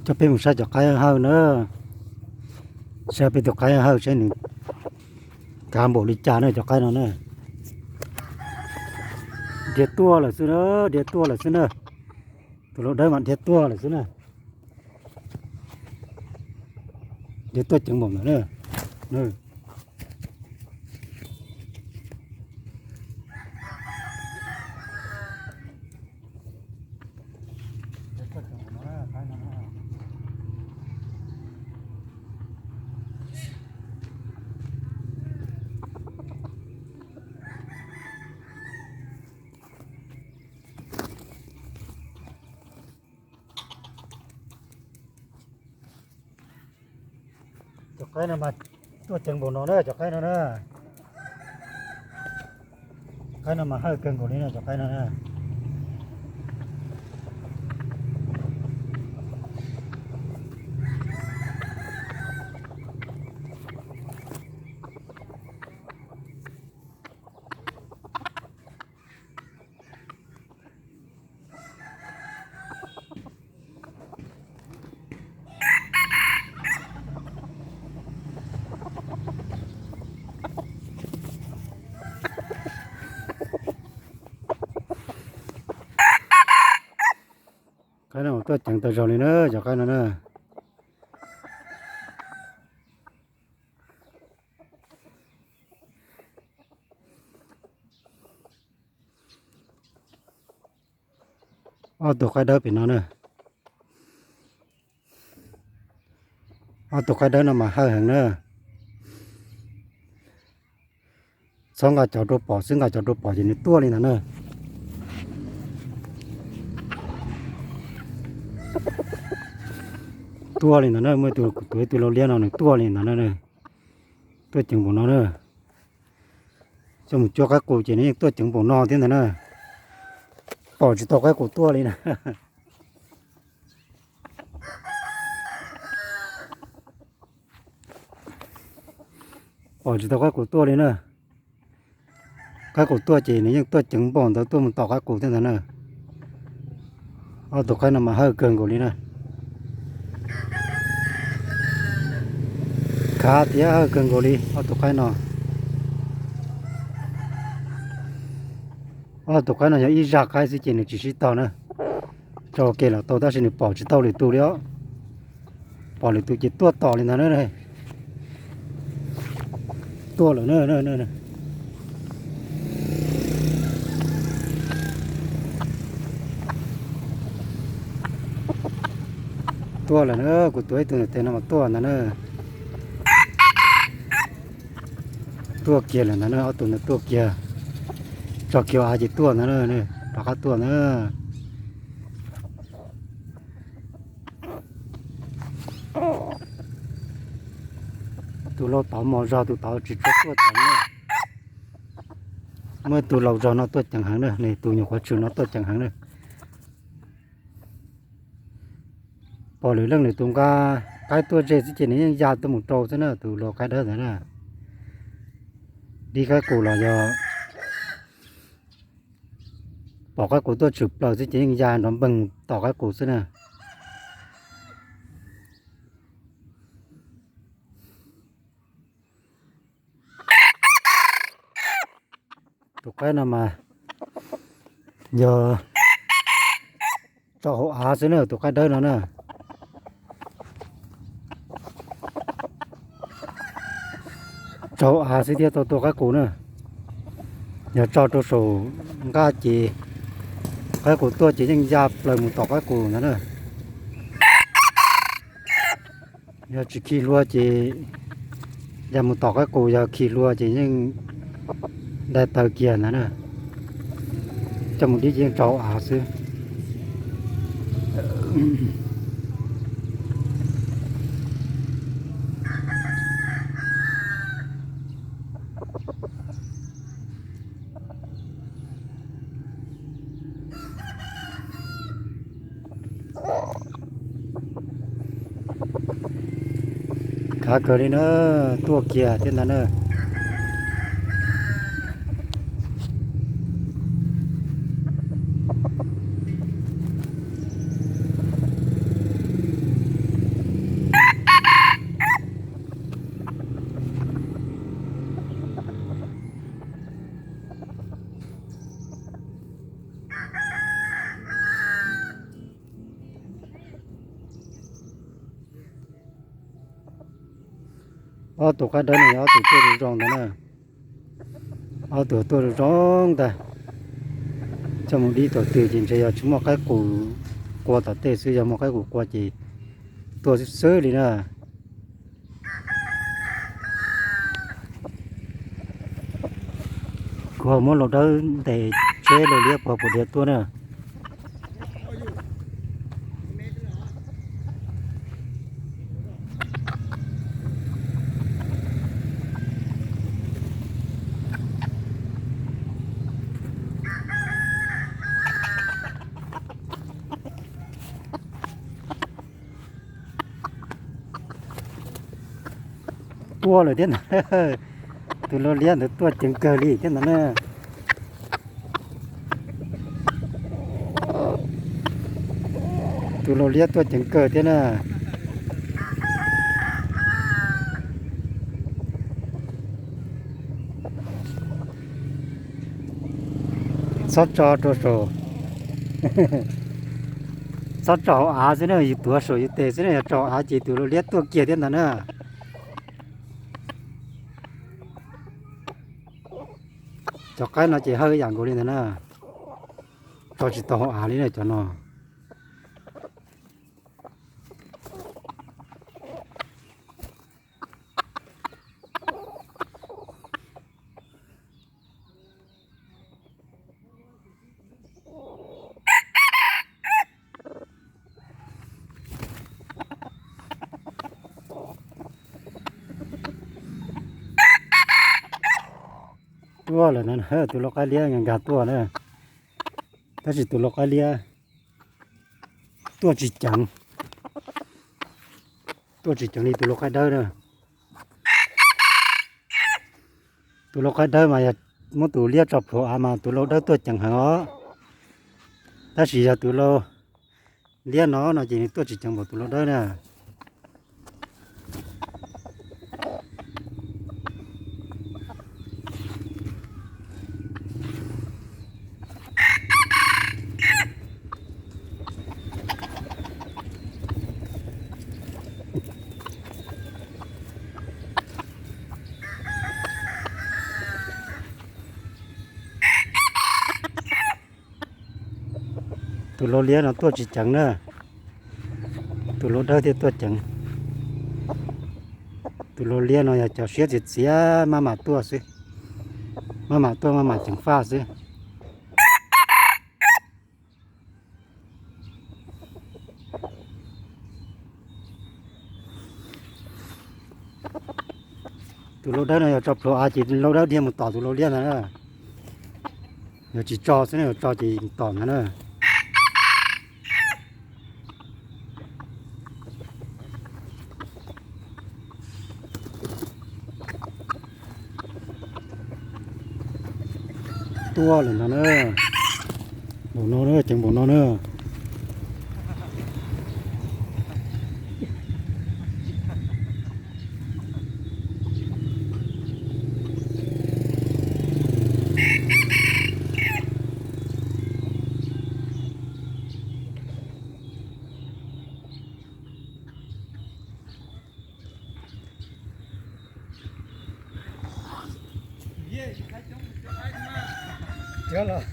Peb mus saib cov qaib hawj na, saib peb tus qaib hawj saib nws kav npaum li cas na cov qaib no na. Dhia tuaj lawm xwb na, dhia tuaj lawm xwb na. Tus lau dawb mas dhia tuaj lawm xwb na. Dhia tuaj ceev npaum ntawd na. Cov qaib no mas tuaj ceev npaum no na, cov qaib no na. Qaib no mas hawj kawg nkaus li na, cov qaib no na. Qaib no tuaj ceev tau zog li na, cov qaib no na. Ob tug qaib dawb pem no na. Ob tug qaib dawb no mas hawj heev na. Txhob nqa cov rau pom xwb, nqa cov rau pom ces nws tuaj li ntawd na. Tuaj li ntawd na, muaj tus, kuv tus lau liab no nws tuaj li ntawd na. Tuaj ceev npaum no na. Coj mus cuab qaib qus ces nws yeej tuaj ceev npaum no thiab ntawd na. Pom tsis tau qaib qus tuaj li na. Pom tsis tau qaib qus tuaj li na. Qaib qus tuaj ces nws yeej tuaj ceev npaum ntawd tuaj mus tom qaib qus thiab ntawd na. Ob tug qaib no mas hawj kawg nkaus li na. Khav tiav hawj kawg nkaus li ob tug qaib no. Ob tug qaib no yog ib zaj qaib xwb ces nws tsis sib tog na. Tso ke los tau tab sis nws pom tsis tau lwm tus li os. Pom lwm tus ces tuaj tom li ntawd na. Tuaj lawm na. Tuaj lawm na, kuv tuav ib tug ntawm tes no mas tuaj ntawd na. Tuaj kiag lawm ntawd na, ob tug ntawd tuaj kiag. Tso kiag av ces tuaj ntawd na, rov qab tuaj ntawd. Tus lau tod mos zog, tus tod tsis tshua tuaj ceev na. Muaj tus laus zog no tuaj ceev heev na, tus nyuam qhuav tshwm no tuaj ceev heev na. Pom lwm leej lwm tus nqa qaib tuaj ze xwb ces nws yeej ya tuaj mus rau xwb na, tus lau qaib dawb ntawd na. Dib qaib qus los yog pom qaib qus tuaj tshwm plaws xwb ces yeej ya nrov npeeg tom qaib qus xwb na. Tus qaib no mas yog tso hauv av xwb na, tus qaib dawb no na. Tso hauv av xwb thiaj tau tua qaib qus na. Yog tso rau saum nqaj ces qaib qus tuaj ces yeej ya plaws mus tom qaib qus ntawd na. Yog tsis khi hlua ces ya mus tom qaib qus, yog khi hlua ces yeej dai taw kiag ntawd na. Coj mus dib ces yeej tso hauv av xwb. Khav kawg li na, tuaj kiag thiab ntag na. Ob tug qaib dawb no yog ob tug tuaj zoo zoo ntag na. Ob tug tuaj zoo zoo ntag. Coj mus dib thaum twg ces ntshe yog tsis muaj qaib qus qua tom tej xwb, yog muaj qaib qus qua ces tuaj xwb xwb li na. Kuv ho muab lau dawb ntes tsheb lau liab puag puas dhia tuaj na. Tuaj lawm thiab ntag. Tus lau liab ntawd tuaj ceev kawg li thiab ntag na. Tus lau liab tuaj ceev kawg thiab na. Txhob tso rau saum, txhob tso hauv av xwb na, yus tuav saum yus tes xwb na, yog tso hauv av ces tus lau liab tuaj kiag thiab ntag na. Cov qaib no ces hawj ib yam nkaus li ntag na. Tso tsis tau hauv av li na cov no. Tuaj lawm na, tus lau qaib liab nkag nkag tuaj na. Tab sis tus lau qaib liab tuaj tsis ceev, tuaj tsis ceev li tus lau qaib dawb na. Tus lau qaib dawb mas yog muab tus liab tso plhuav av mas tus lau dawb tuaj ceev heev os. Tab sis yog tus lau liab no no ces nws tuaj tsis ceev npaum tus lau dawb na. Tus lau liab no tuaj tsis ceev na. Tus lau dawb thiaj tuaj ceev. Tus lau liab no yog cov siab txias txias maj mam tuaj xwb, maj mam tuaj maj mam ceev faj xwb. Tus lau dawb no yog tso plhuav av ces lau dawb dhia mus tom tus lau liab ntag na. Yog tsis tso xwb na, yog tso ces tom ntag na. Tuaj lawm ntag na. Npaum no na, ceev npaum no na. Cov los,